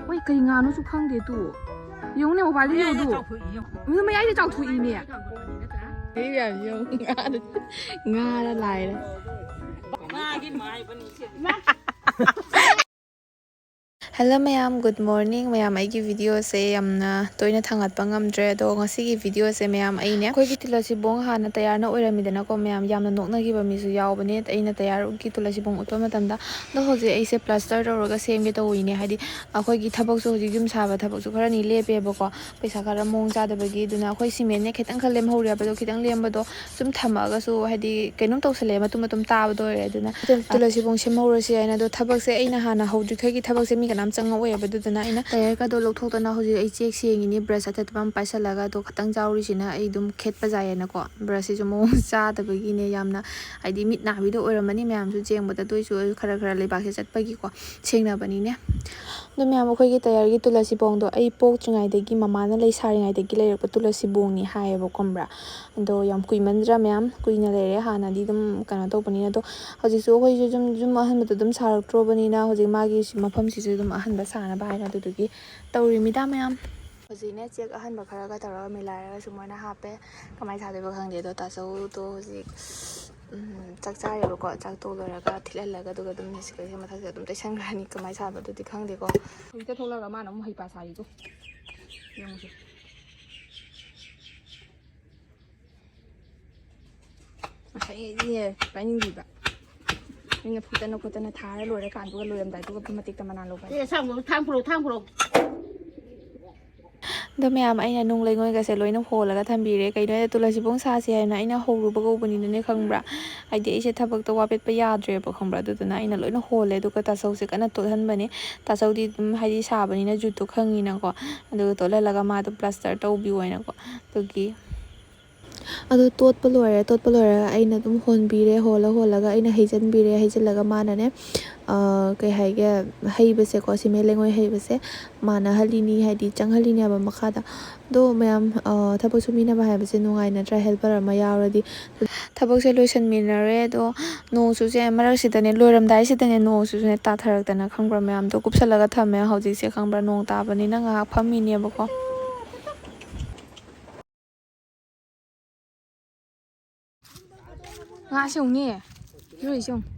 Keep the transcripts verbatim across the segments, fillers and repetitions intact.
ꯍꯣꯏ, ꯀꯩ ꯉꯥꯅꯣꯁꯨ ꯈꯪꯗꯦ ꯇꯨ꯫ ꯌꯦꯡꯉꯨꯅꯦ, ꯃꯣꯕꯥꯏꯜꯗ ꯌꯦꯡꯉꯨꯗꯨ꯫ ꯃꯤꯅꯨ ꯃꯌꯥꯏꯗ ꯆꯥꯎꯊꯣꯛꯏꯅꯦ꯫ ꯃꯌꯥꯝ ꯌꯦꯡꯉꯨ, ꯉꯥꯗ, ꯉꯥꯗ ꯂꯥꯏꯔꯦ꯫ ꯃꯥꯒꯤ ꯃꯥꯏꯕꯅꯤ꯫ Hello ꯃꯌꯥꯝ, good morning꯫ ꯃꯌꯥꯝ, ꯑꯩꯒꯤ videoꯁꯦ ꯌꯥꯝꯅ ꯇꯣꯏꯅ ꯊꯥꯡꯒꯠꯄ ꯉꯝꯗ꯭ꯔꯦ, ꯑꯗꯣ ꯉꯁꯤꯒꯤ videoꯁꯦ ꯃꯌꯥꯝ ꯑꯩꯅꯦ, ꯑꯩꯈꯣꯏꯒꯤ ꯇꯨꯂꯁꯤꯕꯣꯡ ꯍꯥꯟꯅ ꯇꯌꯥꯔꯅ ꯑꯣꯏꯔꯝꯃꯤꯗꯅꯀꯣ ꯃꯌꯥꯝ, ꯌꯥꯝꯅ ꯅꯣꯛꯅꯈꯤꯕ ꯃꯤꯁꯨ ꯌꯥꯎꯕꯅꯦ ꯑꯩꯅ ꯇꯌꯥꯔꯒꯤ ꯇꯨꯂꯁꯤꯕꯣꯡ ꯎꯠꯄ ꯃꯇꯝꯗ꯫ ꯑꯗꯣ ꯍꯧꯖꯤꯛ ꯑꯩꯁꯦ plaster ꯇꯧꯔꯒ ꯁꯦꯝꯒꯦ ꯇꯧꯔꯤꯅꯦ, ꯍꯥꯏꯗꯤ ꯑꯩꯈꯣꯏꯒꯤ ꯊꯕꯛꯁꯨ ꯍꯧꯖꯤꯛ ꯌꯨꯝ ꯁꯥꯕ ꯊꯕꯛꯁꯨ ꯈꯔꯅꯤ ꯂꯦꯞꯄꯦꯕꯀꯣ, ꯄꯩꯁꯥ ꯈꯔ ꯃꯑꯣꯡ ꯆꯥꯗꯕꯒꯤ꯫ ꯑꯗꯨꯅ ꯑꯩꯈꯣꯏ cementꯅꯦ ꯈꯤꯇꯪ ꯈꯔ ꯂꯦꯝꯍꯧꯔꯦꯕ, ꯑꯗꯣ ꯈꯤꯇꯪ ꯂꯦꯝꯕꯗꯣ ꯁꯨꯝ ꯊꯝꯃꯛꯑꯒꯁꯨ ꯍꯥꯏꯗꯤ ꯀꯩꯅꯣꯝ ꯇꯧꯁꯜꯂꯛꯑꯦ, ꯃꯇꯨꯝ ꯃꯇꯨꯝ ꯇꯥꯕꯗꯣ ꯑꯣꯏꯔꯦ꯫ ꯑꯗꯨꯅ ꯇꯨ-, ꯇꯨꯂꯁꯤꯕꯣꯡ ꯁꯦꯝꯍꯧꯔꯁꯤ ꯍꯥꯏꯅ꯫ ꯑꯗꯣ ꯊꯕꯛꯁꯦ ꯑꯩꯅ ꯍꯥꯟꯅ ꯍꯧꯗ꯭ꯔꯤꯈꯩꯒꯤ ꯊꯕꯛꯁꯦ ꯃꯤ ꯀꯅꯥꯝ ꯆꯪꯉꯛꯑꯣꯏꯕ, ꯑꯗꯨꯗꯨꯅ ꯑꯩꯅ ꯇꯌꯥꯔꯒꯗꯣ ꯂꯧꯊꯣꯛꯇꯅ ꯍꯧꯖꯤꯛ ꯑꯩ ꯆꯦꯛ ꯁꯦꯡꯉꯤꯅꯤ꯫ Brush ꯑꯇꯦꯠꯄ ꯑꯃ ꯄꯥꯏꯁꯜꯂꯒ ꯑꯗꯣ ꯈꯤꯇꯪ ꯆꯥꯎꯔꯤꯁꯤꯅ ꯑꯩ ꯑꯗꯨꯝ ꯈꯦꯠꯄ ꯌꯥꯏꯌꯦꯅꯀꯣ꯫ Brushꯁꯤꯁꯨ ꯃꯑꯣꯡ ꯆꯥꯗꯕꯒꯤꯅꯦ, ꯌꯥꯝꯅ ꯍꯥꯏꯗꯤ ꯃꯤꯠ ꯅꯥꯕꯤꯗꯣ ꯑꯣꯏꯔꯝꯃꯅꯤ ꯃꯌꯥꯝꯁꯨ ꯌꯦꯡꯕꯗ, ꯑꯗꯨ ꯑꯣꯏꯁꯨ ꯑꯩ ꯈꯔ ꯈꯔ ꯂꯩꯕꯥꯛꯁꯦ ꯆꯠꯄꯒꯤꯀꯣ ꯁꯦꯡꯅꯕꯅꯤꯅꯦ꯫ ꯑꯗꯣ ꯃꯌꯥꯝ, ꯑꯩꯈꯣꯏꯒꯤ ꯇꯌꯥꯔꯒꯤ ꯇꯨꯂꯁꯤꯕꯣꯡꯗꯣ ꯑꯩ ꯄꯣꯛꯇ꯭ꯔꯤꯉꯩꯗꯒꯤ, ꯃꯃꯥꯅ ꯂꯩꯁꯥꯔꯤꯉꯩꯗꯒꯤ ꯂꯩꯔꯛꯄ ꯇꯨꯂꯁꯤꯕꯣꯡꯅꯤ ꯍꯥꯏꯌꯦꯕ, ꯈꯪꯕ꯭ꯔꯥ? ꯑꯗꯣ ꯌꯥꯝ ꯀꯨꯏꯃꯟꯗ꯭ꯔꯥ ꯃꯌꯥꯝ? ꯀꯨꯏꯅ ꯂꯩꯔꯦ, ꯍꯥꯟꯅꯗꯤ ꯑꯗꯨꯝ ꯀꯩꯅꯣ ꯇꯧꯕꯅꯤꯅ꯫ ꯑꯗꯣ ꯍꯧꯖꯤꯛꯁꯨ ꯑꯩꯈꯣꯏꯁꯨ ꯌꯨꯝ, ꯌꯨꯝ ꯑꯍꯟꯕꯗꯣ ꯑꯗꯨꯝ ꯁꯥꯔꯛꯇ꯭ꯔꯣꯕꯅꯤꯅ ꯍꯧꯖꯤꯛ ꯃꯥꯒꯤ ꯁꯤ ꯃꯐꯝꯁꯤꯁꯨ ꯑꯗꯨꯝ ꯑꯍꯟꯕ ꯁꯥꯅꯕ ꯍꯥꯏꯅ ꯑꯗꯨꯗꯨꯒꯤ ꯇꯧꯔꯤꯃꯤꯗ ꯃꯌꯥꯝ꯫ ꯍꯧꯖꯤꯛꯅꯦ ꯆꯦꯛ ꯑꯍꯟꯕ ꯈꯔꯒ ꯇꯧꯔꯒ ꯃꯤꯂꯥꯏꯔꯒ ꯁꯨꯃꯥꯏꯅ ꯍꯥꯞꯄꯦ꯫ ꯀꯃꯥꯏꯅ ꯁꯥꯗꯣꯏꯕ ꯈꯪꯗꯦ꯫ ꯑꯗꯣ ꯇꯥꯆꯧꯗꯣ ꯍꯧꯖꯤꯛ, ꯎꯝ, ꯆꯥꯛ ꯆꯥꯔꯦꯕꯀꯣ꯫ ꯆꯥꯛ ꯇꯣꯛ ꯂꯣꯏꯔꯒ ꯊꯤꯠꯍꯜꯂꯒ ꯑꯗꯨꯒ ꯑꯗꯨꯝ ꯁꯤꯒꯩꯁꯤ ꯃꯊꯛꯁꯤꯗ ꯑꯗꯨꯝ ꯇꯩꯁꯟꯈ꯭ꯔꯅꯤ꯫ ꯀꯃꯥꯏꯅ ꯁꯥꯕꯗꯨꯗꯤ ꯈꯪꯗꯦꯀꯣ꯫ ꯍꯧꯖꯤꯛꯇ ꯊꯣꯛꯂꯛꯑꯒ ꯃꯥꯅ ꯑꯃꯨꯛ ꯍꯩꯄꯥ ꯁꯥꯔꯤꯗꯣ ꯌꯦꯡꯉꯨꯁꯦ꯫ ꯉꯁꯥꯏꯗꯤꯅꯦ ꯄꯥꯏꯅꯤꯡꯗ꯭ꯔꯤꯕ꯫ ꯑꯩꯅ ꯐꯨꯠꯇꯅ ꯈꯣꯠꯇꯅ ꯊꯥꯔ ꯂꯣꯏꯔꯀꯥꯟꯗꯨꯒ ꯂꯣꯏꯔꯝꯗꯥꯏꯗꯨꯒ ꯃꯇꯦꯛꯇ ꯃꯅꯥ ꯂꯧꯕ ꯍꯥꯏ꯫ ꯑꯦ, ꯑꯁꯥꯡꯕ ꯊꯥꯡ ꯄꯨꯔꯛꯑꯣ, ꯊꯥꯡ ꯄꯨꯔꯛꯑꯣ꯫ ꯑꯗꯣ ꯃꯌꯥꯝ, ꯑꯩꯅ ꯅꯨꯡ ꯂꯩꯉꯣꯏꯒꯁꯦ ꯂꯣꯏꯅ ꯍꯣꯜꯂꯒ ꯊꯝꯕꯤꯔꯦ꯫ ꯀꯩꯅꯣ ꯍꯥꯏꯗ, ꯇꯨꯂꯁꯤꯕꯣꯡ ꯁꯥꯁꯦ ꯍꯥꯏꯅ ꯑꯩꯅ ꯍꯧꯔꯨꯕ ꯀꯧꯕꯅꯤꯅꯅꯦ, ꯈꯪꯕ꯭ꯔꯥ? ꯍꯥꯏꯗꯤ ꯑꯩꯁꯦ ꯊꯕꯛꯇꯣ ꯋꯥ ꯄꯦꯠꯄ ꯌꯥꯗ꯭ꯔꯦꯕ, ꯈꯪꯕ꯭ꯔꯥ? ꯑꯗꯨꯗꯨꯅ ꯑꯩꯅ ꯂꯣꯏꯅ ꯍꯣꯜꯂꯦ꯫ ꯑꯗꯨꯒ ꯇꯥꯆꯧꯁꯦ ꯀꯟꯅ ꯇꯣꯠꯍꯟꯕꯅꯦ꯫ ꯇꯥꯆꯧꯗꯤ ꯑꯗꯨꯝ ꯍꯥꯏꯗꯤ ꯁꯥꯕꯅꯤꯅ ꯖꯨꯠꯇꯣ ꯈꯪꯉꯤꯅꯀꯣ꯫ ꯑꯗꯨꯒ ꯇꯣꯠꯍꯜꯂꯒ ꯃꯥꯗꯣ plaster ꯇꯧꯕꯤꯌꯣ ꯍꯥꯏꯅꯀꯣ꯫ ꯑꯗꯨꯒꯤ ꯑꯗꯣ ꯇꯣꯠꯄ ꯂꯣꯏꯔꯦ꯫ ꯇꯣꯠꯄ ꯂꯣꯏꯔꯒ ꯑꯩꯅ ꯑꯗꯨꯝ ꯍꯣꯟꯕꯤꯔꯦ꯫ ꯍꯣꯜꯂ ꯍꯣꯜꯂꯒ ꯑꯩꯅ ꯍꯩꯖꯤꯟꯕꯤꯔꯦ꯫ ꯍꯩꯖꯤꯜꯂꯒ ꯃꯥꯅꯅꯦ, ꯑ, ꯀꯩ ꯍꯥꯏꯒꯦ, ꯍꯩꯕꯁꯦꯀꯣ, ꯁꯤꯃꯦ ꯂꯩꯉꯣꯏ ꯍꯩꯕꯁꯦ ꯃꯥꯅꯍꯜꯂꯤꯅꯤ, ꯍꯥꯏꯗꯤ ꯆꯪꯍꯜꯂꯤꯅꯦꯕ ꯃꯈꯥꯗ꯫ ꯑꯗꯣ ꯃꯌꯥꯝ, ꯑ, ꯊꯕꯛ ꯁꯨꯃꯤꯟꯅꯕ ꯍꯥꯏꯕꯁꯦ ꯅꯨꯡꯉꯥꯏ ꯅꯠꯇ꯭ꯔꯥ? ꯍꯦꯜꯄꯔ ꯑꯃ ꯌꯥꯎꯔꯗꯤ꯫ ꯊꯕꯛꯁꯦ ꯂꯣꯏꯁꯟꯃꯤꯟꯅꯔꯦ꯫ ꯑꯗꯣ ꯅꯣꯡ ꯆꯨꯁꯦ ꯃꯔꯛꯁꯤꯗꯅꯦ, ꯂꯣꯏꯔꯝꯗꯥꯏꯁꯤꯗꯅꯦ ꯅꯣꯡ ꯆꯨꯁꯦ ꯇꯥꯊꯔꯛꯇꯅ, ꯈꯪꯕ꯭ꯔꯥ, ꯃꯌꯥꯝꯗꯣ ꯀꯨꯞꯁꯜꯂꯒ ꯊꯝꯃꯦ꯫ ꯍꯧꯖꯤꯛꯁꯦ, ꯈꯪꯕ꯭ꯔꯥ, ꯅꯣꯡ ꯇꯥꯕꯅꯤꯅ ꯉꯥꯏꯍꯥꯛ ꯐꯝꯃꯤꯅꯦꯕꯀꯣ꯫ ꯉꯥ ꯁꯤ ꯌꯦꯡꯉꯨꯅꯦ, ꯏꯔꯣꯏꯁꯤ ꯌꯦꯡꯉꯨ꯫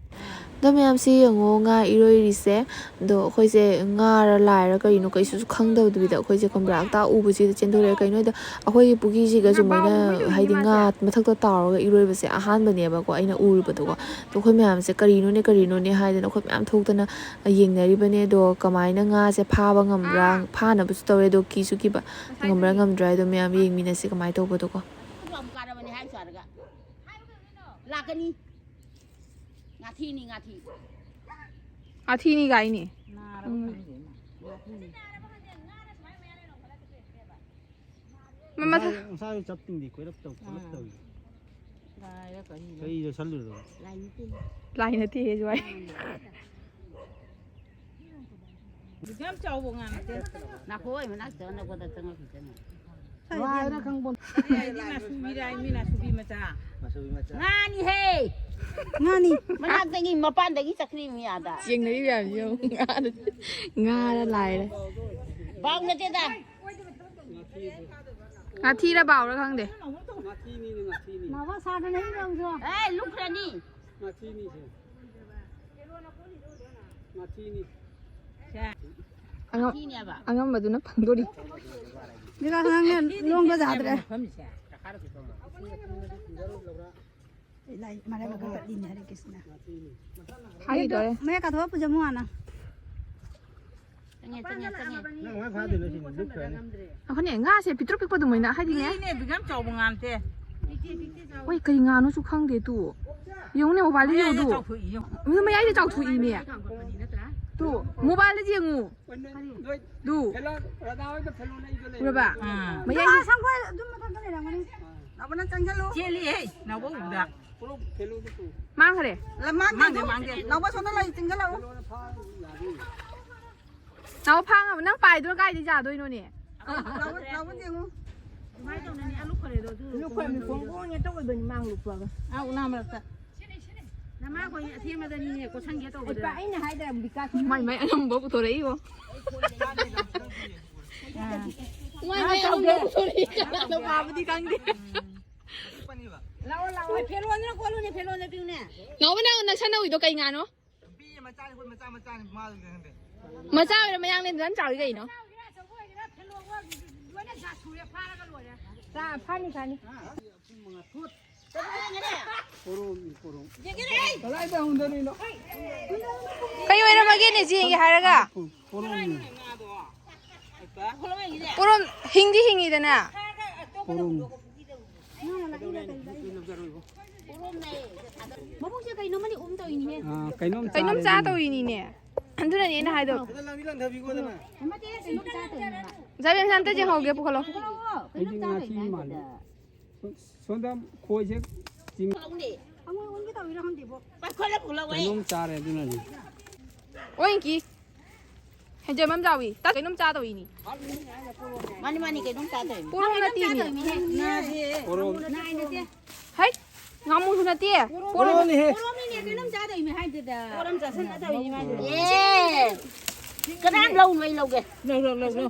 ꯑꯗꯣ ꯃꯌꯥꯝꯁꯤ ꯌꯦꯡꯉꯣ, ꯉꯥ ꯏꯔꯣꯏꯔꯤꯁꯦ꯫ ꯑꯗꯣ ꯑꯩꯈꯣꯏꯁꯦ ꯉꯥꯔ ꯂꯥꯏꯔ ꯀꯔꯤꯅꯣ ꯀꯩꯁꯨ ꯈꯪꯗꯕꯤꯗ ꯑꯩꯈꯣꯏꯁꯦ, ꯈꯪꯕ꯭ꯔꯥ, ꯍꯦꯛꯇ ꯎꯕꯁꯤꯗ ꯆꯦꯟꯊꯣꯔꯛꯑꯦ꯫ ꯀꯩꯅꯣ ꯍꯥꯏꯗ ꯑꯩꯈꯣꯏꯒꯤ ꯄꯨꯈ꯭ꯔꯤꯁꯤꯒ ꯁꯨꯃꯥꯏꯅ, ꯍꯥꯏꯗꯤ, ꯉꯥ ꯃꯊꯛꯇ ꯇꯥꯎꯔꯒ ꯏꯔꯣꯏꯕꯁꯦ ꯑꯍꯥꯟꯕꯅꯦꯕꯀꯣ ꯑꯩꯅ ꯎꯔꯨꯕꯗꯀꯣ꯫ ꯑꯗꯣ ꯑꯩꯈꯣꯏ ꯃꯌꯥꯝꯁꯦ ꯀꯔꯤꯅꯣꯅꯦ, ꯀꯔꯤꯅꯣꯅꯦ ꯍꯥꯏꯗꯅ ꯑꯩꯈꯣꯏ ꯃꯌꯥꯝ ꯊꯣꯛꯇꯅ ꯌꯦꯡꯅꯔꯤꯕꯅꯦ꯫ ꯑꯗꯣ ꯀꯃꯥꯏꯅ ꯉꯥꯁꯦ ꯐꯥꯕ ꯉꯝꯕ꯭ꯔꯥ, ꯐꯥꯅꯕꯁꯨ ꯇꯧꯋꯦ꯫ ꯑꯗꯣ ꯀꯤꯁꯨ ꯀꯤꯕ, ꯉꯝꯕ꯭ꯔꯥ ꯉꯝꯗ꯭ꯔꯥ ꯍꯥꯏꯗꯣ ꯃꯌꯥꯝ ꯌꯦꯡꯃꯤꯟꯅꯁꯤ ꯀꯃꯥꯏꯅ ꯇꯧꯕꯗꯣꯀꯣ꯫ ꯂꯥꯛꯀꯅꯤ꯫ ꯉꯥꯊꯤꯅꯤ, ꯉꯥꯊꯤ꯫ ꯉꯥꯊꯤꯅꯤ ꯀꯥꯏꯅꯤ꯫ ꯎꯝ꯫ ꯃꯃꯥ ꯊ- ꯉꯁꯥꯏ, ꯉꯁꯥꯏ ꯆꯞ ꯇꯤꯡꯗꯤ ꯀꯣꯏꯔꯞ ꯇꯧ, ꯀꯣꯏꯔꯞ ꯇꯧꯏ꯫ ꯀꯩꯗ ꯁꯜꯂꯨꯔꯣ? ꯂꯥꯏ ꯅꯠꯇꯦ ꯍꯦ, ꯖ꯭ꯋꯥꯏ꯫ ꯌꯥꯝ ꯆꯥꯎꯕ ꯉꯥ ꯅꯠꯇꯦ꯫ ꯅꯥꯈꯣꯏ ꯃꯅꯥꯛꯇ ꯑꯅꯛꯄꯗ ꯆꯪꯉꯛꯈꯤꯁꯅꯨ꯫ ꯂꯥꯏꯔ ꯈꯪꯕ꯫ ꯑꯩꯗꯤ ꯅꯥꯁꯨꯕꯤꯔꯥꯏ, ꯃꯤ ꯅꯥꯁꯨꯕꯤ ꯃꯆꯥ꯫ ꯃꯥꯁꯨꯕꯤ ꯃꯆꯥ꯫ ꯉꯥꯅꯤꯍꯦ! ꯉꯥꯅꯤ꯫ ꯃꯅꯥꯛꯇꯒꯤ, ꯃꯄꯥꯟꯗꯒꯤ ꯆꯠꯈ꯭ꯔꯤ ꯃꯤ ꯑꯥꯗ꯫ ꯌꯦꯡꯅꯔꯤ ꯃꯌꯥꯝꯁꯤ ꯌꯦꯡꯉꯨ꯫ ꯉꯥꯔ, ꯉꯥꯔ ꯂꯥꯏꯔ꯫ ꯕꯥꯎ ꯅꯠꯇꯦꯗ꯫ ꯉꯥꯊꯤꯔ ꯕꯥꯎꯔ ꯈꯪꯗꯦ꯫ ꯉꯥꯊꯤꯅꯤꯅꯦ, ꯉꯥꯊꯤꯅꯤ꯫ ꯃꯥꯕ ꯁꯥꯗꯅ ꯍꯤꯡ ꯂꯧꯁꯨ꯫ ꯑꯦ, ꯂꯨꯞꯈ꯭ꯔꯅꯤ꯫ ꯉꯥꯊꯤꯅꯤꯁꯦ꯫ ꯉꯥꯊꯤꯅꯤ꯫ ꯑꯉꯝ-, ꯉꯥꯊꯤꯅꯦꯕ꯫ ꯑꯉꯝꯕꯗꯨꯅ ꯐꯪꯗꯣꯔꯤ꯫ ꯂꯣꯡꯕ ꯌꯥꯗ꯭ꯔꯦ꯫ ꯂꯥꯏ ꯃꯔꯥꯏꯕꯛ ꯀꯠꯂꯤꯅꯦ ꯍꯔꯦ ꯀ꯭ꯔꯤꯁꯅ꯫ ꯍꯥꯏꯈꯤꯗꯣꯔꯦ꯫ ꯃꯌꯥ ꯀꯥꯊꯣꯛꯑ ꯄꯨꯖꯃꯨ ꯍꯥꯟꯅ꯫ ꯆꯪꯉꯦ, ꯆꯪꯉꯦ, ꯆꯪꯉꯦ꯫ ꯅꯪ ꯀꯃꯥꯏ ꯐꯥꯗꯣꯏꯅꯣ ꯁꯤꯅꯤ? ꯂꯨꯞꯈ꯭ꯔꯅꯤ꯫ ꯑꯩꯈꯣꯏꯅꯦ, ꯉꯥꯁꯦ ꯄꯤꯛꯇ꯭ꯔꯨ ꯄꯤꯛꯄ ꯑꯗꯨꯃꯥꯏꯅ ꯍꯥꯏꯗꯤꯅꯦ꯫ ꯄꯤꯛꯏꯅꯦ, ꯑꯗꯨꯛ ꯌꯥꯝ ꯆꯥꯎꯕ ꯉꯥ ꯅꯠꯇꯦ꯫ ꯍꯣꯏ, ꯀꯔꯤ ꯉꯥꯅꯣꯁꯨ ꯈꯪꯗꯦ ꯇꯨ꯫ ꯌꯦꯡꯉꯨꯅꯦ, ꯃꯣꯕꯥꯏꯜꯗ ꯃꯌꯥꯏꯗ ꯌꯦꯡꯉꯨꯗꯨ꯫ ꯆꯥꯎꯊꯣꯛꯏ, ꯌꯦꯡꯉꯨ꯫ ꯃꯗꯨ ꯃꯌꯥꯏꯗ ꯆꯥꯎꯊꯣꯛꯏꯅꯦ꯫ ꯇꯨ, ꯃꯣꯕꯥꯏꯜꯗ ꯌꯦꯡꯉꯨ꯫ ꯅꯣꯏ ꯇꯨ꯫ ꯐꯦꯂꯣꯟ, ꯔꯥꯙꯥ ꯍꯣꯏꯗ ꯐꯦꯂꯣꯟ ꯂꯩꯗꯣ ꯂꯩ꯫ ꯎꯔꯕ? ꯑꯥ꯫ ꯃꯌꯥꯏ ꯑꯥ, ꯁꯪꯒꯣꯏ ꯑꯗꯨꯝ ꯃꯊꯛꯇ ꯂꯩꯔꯝꯒꯅꯤ꯫ ꯑꯥ꯫ ꯅꯥꯎꯕ, ꯅꯪ ꯆꯪꯁꯤꯜꯂꯨ꯫ ꯆꯦꯜꯂꯤꯍꯦ, ꯅꯥꯎꯕ ꯎꯕꯗ꯫ ꯃꯥꯡꯈ꯭ꯔꯦ꯫ ꯂꯝ ꯃꯥꯡꯗꯦ꯫ ꯃꯥꯡꯗꯦ, ꯃꯥꯡꯗꯦ꯫ ꯅꯥꯎꯕ, ꯁꯣꯝꯗ ꯂꯩ, ꯆꯪꯁꯤꯜꯂꯛꯎ꯫ ꯅꯥꯎꯕ, ꯐꯥꯡꯉꯕ꯫ ꯅꯪ ꯄꯥꯏꯗꯨꯅ ꯀꯥꯏꯗꯩ ꯆꯥꯗꯣꯏꯅꯣꯅꯦ? ꯅꯥꯎꯕ, ꯅꯥꯎꯕ ꯌꯦꯡꯉꯨ꯫ ꯂꯨꯈꯣꯏ ꯃꯤ ꯄꯣꯡ ꯄꯣꯡ ꯇꯧꯕꯅꯤ ꯃꯥꯡ ꯂꯨꯞꯄꯒ꯫ ꯑꯥ, ꯎꯅꯥ ꯃꯔꯛꯇ꯫ ꯅꯃꯥꯈꯣꯏ ꯑꯊꯦꯝꯕꯗꯅꯤꯅꯦ ꯀꯣꯠꯁꯟꯒꯦ ꯇꯧꯕꯗ꯫ ꯑꯩꯅ ꯍꯥꯏꯗ꯭ꯔꯥ ꯕꯤꯀꯥꯁ ꯃꯥꯏ ꯃꯥꯏ ꯑꯉꯝꯕ ꯄꯨꯊꯣꯔꯛꯏꯕꯣ꯫ ꯃꯥꯏ ꯃꯥꯏ ꯑꯉꯝꯕ ꯄꯨꯊꯣꯔꯛꯏ꯫ ꯀꯅꯥꯅ ꯄꯥꯕꯗꯤ ꯈꯪꯗꯦ꯫ ꯂꯥꯛꯑꯣ ꯂꯥꯛꯑꯣ꯫ ꯐꯦꯔꯣꯟꯗꯅ ꯀꯣꯜꯂꯨꯅꯦ, ꯐꯦꯔꯣꯟꯗ ꯄꯤꯌꯨꯅꯦ꯫ ꯅꯥꯎꯕ, ꯅꯪ ꯅꯁꯥ ꯅꯧꯏꯗꯣ ꯀꯩ ꯉꯥꯅꯣ? ꯅꯨꯄꯤ ꯃꯆꯥꯅꯤ, ꯑꯩꯈꯣꯏ ꯃꯆꯥ ꯃꯆꯥꯅꯤ, ꯃꯥꯗꯨꯗꯤ ꯈꯪꯗꯦ꯫ ꯃꯆꯥ ꯑꯣꯏꯔ ꯃꯌꯥꯡꯅ ꯍꯦꯟꯅ ꯆꯥꯎꯔꯤ ꯀꯩꯅꯣ? ꯆꯥ ꯐꯥꯅꯤ ꯐꯥꯅꯤ꯫ ꯄꯣꯔꯣꯝꯅꯤ, ꯄꯣꯔꯣꯝ꯫ ꯀꯩ ꯑꯣꯏꯔꯝꯃꯒꯦꯅꯦ ꯌꯦꯡꯒꯦ ꯍꯥꯏꯔꯒ? ꯄꯣꯔꯣꯝꯅꯤ, ꯄꯣꯔꯣꯝ ꯍꯤꯡꯗꯤ ꯍꯤꯡꯉꯤꯗꯅ꯫ ꯄꯣꯔꯣꯝꯅꯤ꯫ ꯃꯕꯨꯛꯁꯦ ꯀꯩꯅꯣꯃꯅꯤ ꯎꯝ ꯇꯧꯏꯅꯦꯍꯦ꯫ ꯑꯥ, ꯀꯩꯅꯣꯝ ꯀꯩꯅꯣꯝ ꯆꯥꯔꯦ ꯆꯥ ꯑꯗꯨꯅ꯫ ꯇꯧꯔꯤꯅꯤꯅꯦ꯫ ꯑꯗꯨꯅꯅꯦ ꯑꯩꯅ ꯍꯥꯏꯗꯣ꯫ ꯑꯗ ꯂꯪꯗꯤ ꯂꯪꯊꯕꯤꯀꯣ ꯑꯗꯨꯅ꯫ ꯅꯠꯇꯦ, ꯀꯩꯅꯣꯝ ꯆꯥ ꯇꯧꯏꯅꯦꯕ꯫ ꯖꯥꯕꯦꯝ, ꯑꯝꯇ ꯌꯦꯡꯍꯧꯒꯦ, ꯄꯨꯈꯠꯂꯣ꯫ ꯀꯩꯅꯣꯝ ꯑꯩꯗꯤ ꯆꯥ ꯉꯥꯊꯤ ꯇꯧꯏꯅꯦ ꯃꯥꯜꯂꯦ꯫ ꯍꯥꯏꯗꯨꯗ꯫ ꯁꯣꯝꯗ ꯈꯣꯏꯁꯦ ꯆꯤꯡ ꯍꯪꯉꯣꯏ ꯑꯣꯟꯒꯦ ꯇꯧꯔꯤꯔꯥ ꯈꯪꯗꯦꯕꯣ꯫ ꯀꯩꯅꯣꯝ ꯆꯥꯔꯦ ꯑꯗꯨꯅꯅꯤ꯫ ꯑꯣꯏ, ꯏꯟꯀꯤ꯫ ꯍꯦꯟꯖꯦꯝ ꯑꯃ ꯆꯥꯎꯏ꯫ ꯇꯥ, ꯀꯩꯅꯣꯝ ꯆꯥꯗꯧꯏꯅꯤ꯫ ꯃꯥꯅꯤ, ꯃꯥꯅꯤ, ꯀꯩꯅꯣꯝ ꯆꯥ ꯇꯧꯏꯅꯦ꯫ ꯄꯣꯔꯣꯝ ꯅꯠꯇꯦꯅꯦ꯫ ꯄꯣꯔꯣꯝ꯫ ꯅꯥꯏ ꯅꯠꯇꯦ꯫ ꯍꯩꯠ! ꯉꯥꯃꯨꯁꯨ ꯅꯠꯇꯦ꯫ ꯄꯣꯔꯣꯝꯅꯤꯍꯦ꯫ ꯄꯣꯔꯣꯝꯅꯤꯅꯦ, ꯀꯩꯅꯣꯝ ꯆꯥ ꯇꯧꯏꯅꯦ ꯍꯥꯏꯗꯨꯗ꯫ ꯄꯣꯔꯣꯝ ꯆꯥꯁꯟꯅ ꯇꯧꯏꯅꯦ ꯃꯥꯏꯗꯨꯗ꯫ ꯑꯦ ꯀꯅꯥꯝ ꯂꯧꯅꯨ, ꯑꯩ ꯂꯧꯒꯦ꯫ ꯂꯧ ꯂꯧ ꯂꯧ ꯂꯧ꯫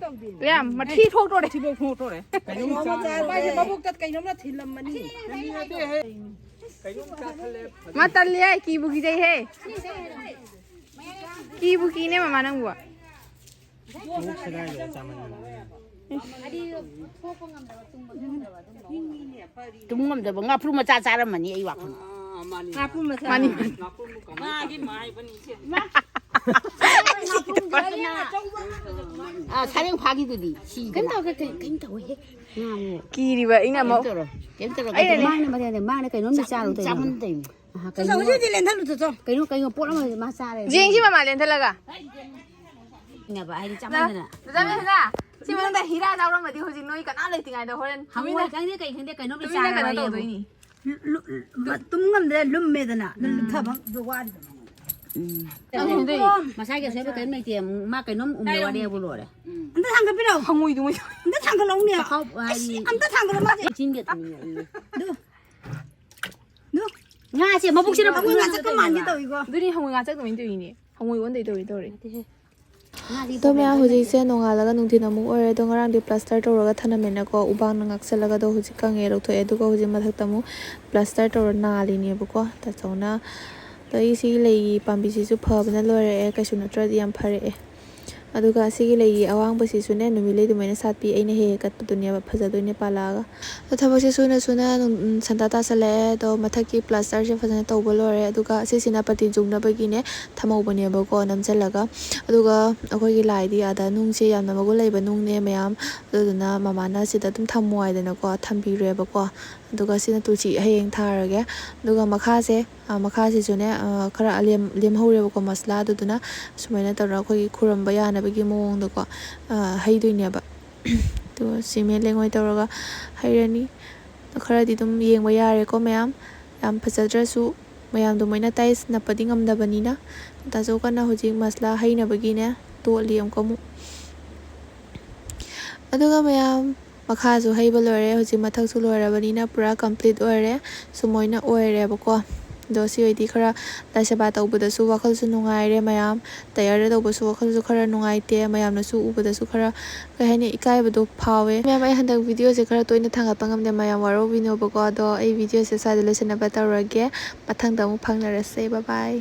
ꯌꯥꯝ ꯃꯊꯤ ꯊꯣꯛꯇꯣꯔꯦ꯫ ꯊꯤꯕꯣꯡ ꯊꯣꯛꯇꯣꯔꯦ꯫ ꯃꯥꯏꯁꯦ ꯃꯕꯨꯛꯇ ꯀꯩꯅꯣꯝꯅ ꯊꯤꯜꯂꯝꯃꯅꯤ꯫ ꯃꯥ ꯇꯜꯂꯦ, ꯀꯤꯕꯨ ꯀꯤꯖꯩꯍꯦ꯫ ꯀꯤꯕꯨ ꯀꯤꯅꯦ ꯃꯃꯥ ꯅꯪꯕꯨ꯫ ꯇꯨꯝ ꯉꯝꯗꯕ ꯉꯥꯄ꯭ꯔꯨ ꯃꯆꯥ ꯆꯥꯔꯝꯃꯅꯤ ꯑꯩ ꯋꯥꯈꯜ꯫ ꯃꯥꯅꯤ꯫ ꯑꯥ, ꯁꯔꯦꯡ ꯐꯥꯈꯤꯗꯨꯗꯤ ꯁꯤꯗꯅ꯫ ꯀꯤꯔꯤꯕ ꯑꯩꯅ ꯑꯃꯨꯛ꯫ ꯀꯩꯝ ꯇꯧꯔꯣ꯫ ꯑꯩꯅꯅꯦ꯫ ꯃꯥꯅ ꯃꯥꯅ ꯀꯩꯅꯣꯝꯗꯤ ꯆꯥꯔꯨ ꯇꯧꯔꯤꯅꯦ꯫ ꯆꯥꯃꯟꯗꯩ꯫ ꯍꯧꯖꯤꯛꯇꯤ ꯂꯦꯟꯊꯠꯂꯨ ꯆꯠꯆꯣ꯫ ꯀꯩꯅꯣ ꯀꯩꯅꯣ ꯄꯣꯠ ꯑꯃ ꯃꯥ ꯆꯥꯔꯦ꯫ ꯌꯦꯡꯁꯤ ꯃꯃꯥ ꯂꯦꯟꯊꯠꯂꯒ꯫ ꯍꯥꯏꯗꯤ ꯆꯥꯃꯟꯗꯅ꯫ ꯗꯗꯥ ꯃꯦꯘꯅꯥ, ꯁꯤ ꯃꯅꯨꯡꯗ ꯍꯤꯔꯥ ꯌꯥꯎꯔꯝꯃꯗꯤ ꯍꯧꯖꯤꯛ ꯅꯣꯏ ꯀꯅꯥ ꯂꯩꯇ꯭ꯔꯤꯉꯥꯏꯗ ꯍꯣꯔꯦꯟ ꯍꯪꯉꯣꯏ ꯈꯪꯗꯦ ꯀꯩ ꯈꯪꯗꯦ ꯀꯩꯅꯣꯝ ꯇꯨꯃꯤꯟꯅ ꯀꯩꯅꯣ ꯆꯥꯔꯒ ꯇꯧꯗꯣꯏꯅꯤ꯫ ꯇꯨꯝ ꯉꯝꯗ꯭ꯔꯦ, ꯂꯨꯝꯃꯦꯗꯅ꯫ ꯑꯗꯨ ꯂꯨꯞꯊꯕ ꯋꯥꯔꯤꯕ꯫ ꯅꯪ ꯈꯪꯗꯣꯏꯅꯤ꯫ ꯃꯁꯥꯒꯤ ꯑꯁꯣꯏꯕ ꯀꯔꯤꯝ ꯂꯩꯇꯦ꯫ ꯃꯥ ꯀꯩꯅꯣꯝ ꯎꯝꯃꯦ ꯋꯥꯔꯦꯕꯨ ꯂꯣꯏꯔꯦ꯫ ꯑꯝꯇ ꯊꯥꯡꯒꯠꯄꯤꯔꯣ꯫ ꯍꯪꯉꯣꯏꯗꯨꯉꯩ꯫ ꯑꯝꯇ ꯊꯥꯡꯒꯠꯂꯧꯅꯦ꯫ ꯆꯈꯥꯎ ꯍꯥꯏꯗꯤ ꯑꯝꯇ ꯊꯥꯡꯒꯠꯂꯣ ꯃꯥꯁꯦ꯫ ꯆꯤꯟꯒ ꯊꯨꯝꯃꯦ꯫ ꯑꯗꯨ, ꯑꯗꯨ꯫ ꯉꯥꯁꯦ ꯃꯕꯨꯛꯁꯤꯅ ꯍꯪꯉꯣꯏ ꯉꯥꯆꯛꯀ ꯃꯥꯟꯒꯦ ꯇꯧꯏꯀꯣ꯫ ꯑꯗꯨꯅꯤ ꯍꯪꯉꯣꯏ ꯉꯥꯆꯛ ꯑꯗꯨꯃꯥꯏꯅ ꯇꯧꯔꯤꯅꯦ꯫ ꯍꯪꯉꯣꯏ ꯑꯣꯟꯗꯣꯏ ꯇꯧꯔꯤ ꯇꯧꯔꯤ꯫ ꯉꯥꯁꯦ ꯑꯗꯣ ꯃꯌꯥꯝ ꯍꯧꯖꯤꯛꯁꯦ ꯅꯣꯡꯉꯥꯜꯂꯒ ꯅꯨꯡꯊꯤꯟ ꯑꯃꯨꯛ ꯑꯣꯏꯔꯦ꯫ ꯑꯗꯣ ꯉꯔꯥꯡꯗꯤ ꯄ꯭ꯂꯥꯁꯇꯔ ꯇꯧꯔꯒ ꯊꯅꯝꯃꯦꯅꯀꯣ, ꯎꯕꯥꯡꯅ ꯉꯥꯛꯁꯜꯂꯒ꯫ ꯑꯗꯣ ꯍꯧꯖꯤꯛ ꯀꯪꯉꯦ, ꯂꯧꯊꯣꯛꯑꯦ꯫ ꯑꯗꯨꯒ ꯍꯧꯖꯤꯛ ꯃꯊꯛꯇ ꯑꯃꯨꯛ ꯄ꯭ꯂꯥꯁꯇꯔ ꯇꯧꯔ ꯅꯥꯜꯂꯤꯅꯦꯕꯀꯣ ꯇꯥꯆꯧꯅ꯫ ꯑꯗꯣ ꯑꯩ ꯁꯤꯒꯤ ꯂꯩꯒꯤ ꯄꯥꯝꯕꯤꯁꯤꯁꯨ ꯐꯕꯅ ꯂꯣꯏꯔꯛꯑꯦ, ꯀꯩꯁꯨ ꯅꯠꯇ꯭ꯔꯗꯤ ꯌꯥꯝ ꯐꯔꯛꯑꯦ꯫ ꯑꯗꯨꯒ ꯁꯤꯒꯤ ꯂꯩꯒꯤ ꯑꯋꯥꯡꯕꯁꯤꯁꯨꯅꯦ, ꯅꯨꯃꯤꯠꯂꯩ ꯑꯗꯨꯃꯥꯏꯅ ꯁꯥꯠꯄꯤ, ꯑꯩꯅ ꯍꯦꯛ ꯍꯦꯛ ꯀꯠꯄꯗꯨꯅꯦꯕ, ꯐꯖꯗꯣꯏꯅꯦ ꯄꯥꯜꯂꯛꯑꯒ꯫ ꯑꯗꯣ ꯊꯕꯛꯁꯦ ꯁꯨꯅ ꯁꯨꯅ ꯅꯨꯡ-, ꯁꯟꯇꯥ ꯇꯥꯁꯜꯂꯛꯑꯦ꯫ ꯑꯗꯣ ꯃꯊꯛꯀꯤ ꯄ꯭ꯂꯥꯁꯇꯔꯁꯦ ꯐꯖꯅ ꯇꯧꯕ ꯂꯣꯏꯔꯦ꯫ ꯑꯗꯨꯒ ꯁꯤꯁꯤꯅ ꯄꯇꯤ ꯆꯨꯡꯅꯕꯒꯤꯅꯦ, ꯊꯝꯍꯧꯕꯅꯦꯕꯀꯣ ꯅꯝꯁꯤꯜꯂꯒ꯫ ꯑꯗꯨꯒ ꯑꯩꯈꯣꯏꯒꯤ ꯂꯥꯏꯗꯤ ꯑꯥꯗ ꯅꯨꯡꯁꯦ ꯌꯥꯝꯅ ꯃꯒꯨꯟ ꯂꯩꯕ ꯅꯨꯡꯅꯦ ꯃꯌꯥꯝ, ꯑꯗꯨꯗꯨꯅ ꯃꯃꯥꯅ ꯁꯤꯗ ꯑꯗꯨꯝ ꯊꯝꯃꯣ ꯍꯥꯏꯗꯅꯀꯣ ꯊꯝꯕꯤꯔꯦꯕꯀꯣ꯫ ꯑꯗꯨꯒ ꯁꯤꯅ ꯇꯨꯜꯁꯤ ꯍꯌꯦꯡ ꯊꯥꯔꯒꯦ꯫ ꯑꯗꯨꯒ ꯃꯈꯥꯁꯦ, ꯑ, ꯃꯈꯥꯁꯤꯁꯨꯅꯦ, ꯑ, ꯈꯔ ꯑꯂꯦꯝ-, ꯂꯦꯝꯍꯧꯔꯦꯕꯀꯣ ꯃꯁꯂꯥ, ꯑꯗꯨꯗꯨꯅ ꯁꯨꯃꯥꯏꯅ ꯇꯧꯔꯒ ꯑꯩꯈꯣꯏꯒꯤ ꯈꯨꯔꯝꯕ ꯌꯥꯅꯕꯒꯤ ꯃꯑꯣꯡꯗꯀꯣ, ꯑ, ꯍꯩꯗꯣꯏꯅꯦꯕ꯫ ꯑꯗꯨꯒ ꯁꯤꯃꯦꯟ ꯂꯩꯉꯣꯏ ꯇꯧꯔꯒ ꯍꯩꯔꯅꯤ꯫ ꯈꯔꯗꯤ ꯑꯗꯨꯝ ꯌꯦꯡꯕ ꯌꯥꯔꯦꯀꯣ ꯃꯌꯥꯝ, ꯌꯥꯝ ꯐꯖꯗ꯭ꯔꯁꯨ꯫ ꯃꯌꯥꯝꯗꯣ ꯃꯣꯏꯅ ꯇꯥꯏꯁ ꯅꯞꯄꯗꯤ ꯉꯝꯗꯕꯅꯤꯅ꯫ ꯇꯥꯆꯧ ꯀꯟꯅ ꯍꯧꯖꯤꯛ ꯃꯁꯂꯥ ꯍꯩꯅꯕꯒꯤꯅꯦ ꯇꯣꯠꯂꯤ ꯑꯃꯨꯛꯀ ꯑꯃꯨꯛ꯫ ꯑꯗꯨꯒ ꯃꯌꯥꯝ ꯃꯈꯥꯁꯨ ꯍꯩꯕ ꯂꯣꯏꯔꯦ꯫ ꯍꯧꯖꯤꯛ ꯃꯊꯛꯁꯨ ꯂꯣꯏꯔꯕꯅꯤꯅ ꯄꯨꯔꯥ ꯀꯝꯄ꯭ꯂꯤꯠ ꯑꯣꯏꯔꯦ꯫ ꯁꯨꯃꯥꯏꯅ ꯑꯣꯏꯔꯦꯕꯀꯣ꯫ ꯑꯗꯣ ꯁꯤ ꯑꯣꯏꯗꯤ ꯈꯔ ꯂꯥꯏ ꯁꯦꯕꯥ ꯇꯧꯕꯗꯁꯨ ꯋꯥꯈꯜꯁꯨ ꯅꯨꯡꯉꯥꯏꯔꯦ ꯃꯌꯥꯝ꯫ ꯇꯌꯥꯔꯗ ꯇꯧꯕꯁꯨ ꯋꯥꯈꯜꯁꯨ ꯈꯔ ꯅꯨꯡꯉꯥꯏꯇꯦ꯫ ꯃꯌꯥꯝꯅꯁꯨ ꯎꯕꯗꯁꯨ ꯈꯔ, ꯀꯩ ꯍꯥꯏꯅꯤ, ꯏꯀꯥꯏꯕꯗꯣ ꯐꯥꯎꯋꯦ꯫ ꯃꯌꯥꯝ, ꯑꯩ ꯍꯟꯗꯛ ꯚꯤꯗꯤꯑꯣꯁꯦ ꯈꯔ ꯇꯣꯏꯅ ꯊꯥꯡꯒꯠꯄ ꯉꯝꯗꯦ, ꯃꯌꯥꯝ ꯋꯥꯔꯧꯕꯤꯅꯣꯕꯀꯣ꯫ ꯑꯗꯣ ꯑꯩ ꯚꯤꯗꯤꯑꯣꯁꯦ ꯁ꯭ꯋꯥꯏꯗ ꯂꯣꯏꯁꯤꯟꯅꯕ ꯇꯧꯔꯒꯦ꯫ ꯃꯊꯪꯗ ꯑꯃꯨꯛ ꯐꯪꯅꯔꯁꯦ꯫ ꯕꯥꯏ ꯕꯥꯏ꯫